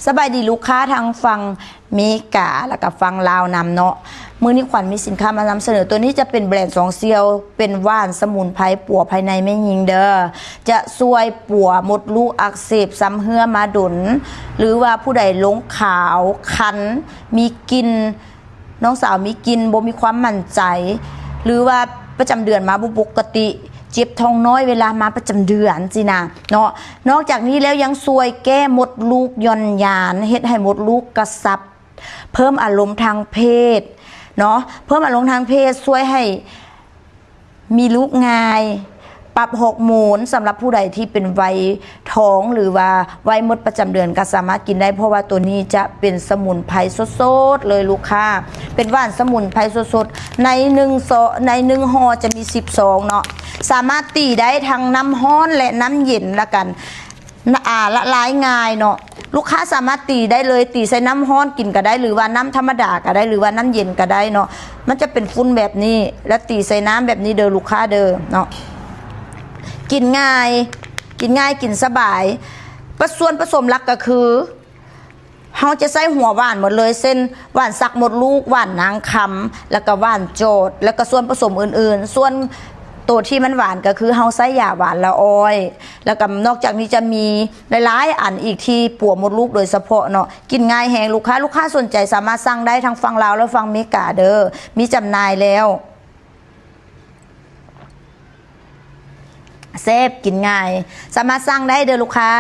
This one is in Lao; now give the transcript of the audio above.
ສະບາຍດີລູກຄ້າທາງຝັ່ງເມກາ ແລ້ວກໍຝັ່ງລາວນຳເນາະ. ມື້ນີ້ຂວັນມີສິນຄ້າມານຳສະເໜີ. ຕົວນີ້ຈະເປັນແບຣນຊອງຊຽວ ເປັນຫວ່ານສະໝຸນໄພປົວພາຍໃນແມ່ຍິງເດີ້. ຈະຊ່ວຍປົວມົດລູກອັກເສບ ຊຳເຮື້ອມາດົນ ຫຼືວ່າຜູ້ໃດລົງຂາວ ຄັນ ມີກິ່ນ ນ້ອງສາວມີກິ່ນ ບໍ່ມີຄວາມໝັ້ນໃຈ ຫຼືວ່າປະຈຳເດືອນມາບໍ່ປົກກະຕິ ເຈັບທ້ອງນ້ອຍເວລາມາປະຈຳເດືອນຊີ້ນະເນາະ. ນອກຈາກນີ້ແລ້ວຍັງຊ່ວຍແກ້ມົດລູກຢ່ອນຍານ ເຮັດໃຫ້ມົດລູກກະຊັບ ເພີ່ມອາລົມທາງເພດເນາະ ເພີ່ມອາລົມທາງເພດ ຊ່ວຍໃຫ້ ມີລູກງ່າຍ ປັບຮອກໂມນ ສຳລັບຜູ້ໃດທີ່ເປັນໄວທ້ອງ ຫຼືວ່າໄວໝົດປະຈຳເດືອນກໍສາມາດກິນໄດ້ ເພາະວ່າຕົວນີ້ຈະເປັນສະໝຸນໄພສົດໆເລີຍລູກຄ້າ ເປັນຫວ່ານສະໝຸນໄພສົດໆ. ໃນໜຶ່ງຊອງ ໃນໜຶ່ງຫໍ່ຈະມີສິບຊອງເນາະ ສາມາດຕີໄດ້ທັງນ້ຳຮ້ອນ ແລະ ນ້ຳເຢັນ ລະກັນ ນ- ອາ ລະລາຍງ່າຍເນາະ. ລູກຄ້າສາມາດຕີໄດ້ເລີຍ ຕີໃສ່ນ້ຳຮ້ອນກິນກໍໄດ້ ຫຼືວ່ານ້ຳທຳມະດາກໍໄດ້ ຫຼືວ່ານ້ຳເຢັນກໍໄດ້ເນາະ. ມັນຈະເປັນຝຸ່ນແບບນີ້ ແລ້ວຕີໃສ່ນ້ຳແບບນີ້ເດີລູກຄ້າເດີເນາະ. ກິນງ່າຍ ກິນງ່າຍ ກິນສະບາຍ. ປະ- ສ່ວນປະສົມຫຼັກກໍຄື ເຮົາຈະໃຊ້ຫົວຫວ່ານໝົດເລີຍ ເຊັ່ນ ຫວ່ານຊັກມົດລູກ ຫວ່ານນາງຄຳ ແລ້ວກໍຫວ່ານຈອດ ແລ້ວກໍສ່ວນປະສົມອື່ນໆ. ສ່ວນໂຕທີ່ມັນຫວານກໍຄືເຮົາໃຊ້ຢາຫວານລະອ້ອຍ ແລ້ວກໍນອກຈາກນີ້ຈະມີຫຼາຍໆອັນອີກທີ່ປົວມົດລູກໂດຍສະເພາະເນາະ. ກິນງ່າຍແຮງລູກຄ້າ ລູກຄ້າສົນໃຈສາມາດສັ່ງໄດ້ທັງຝັ່ງລາວ ແລະ ຝັ່ງເມກາເດີ ມີຈຳໜ່າຍແລ້ວ. ແຊບ ກິນງ່າຍ ສາມາດສັ່ງໄດ້ເດີລູກຄ້າ.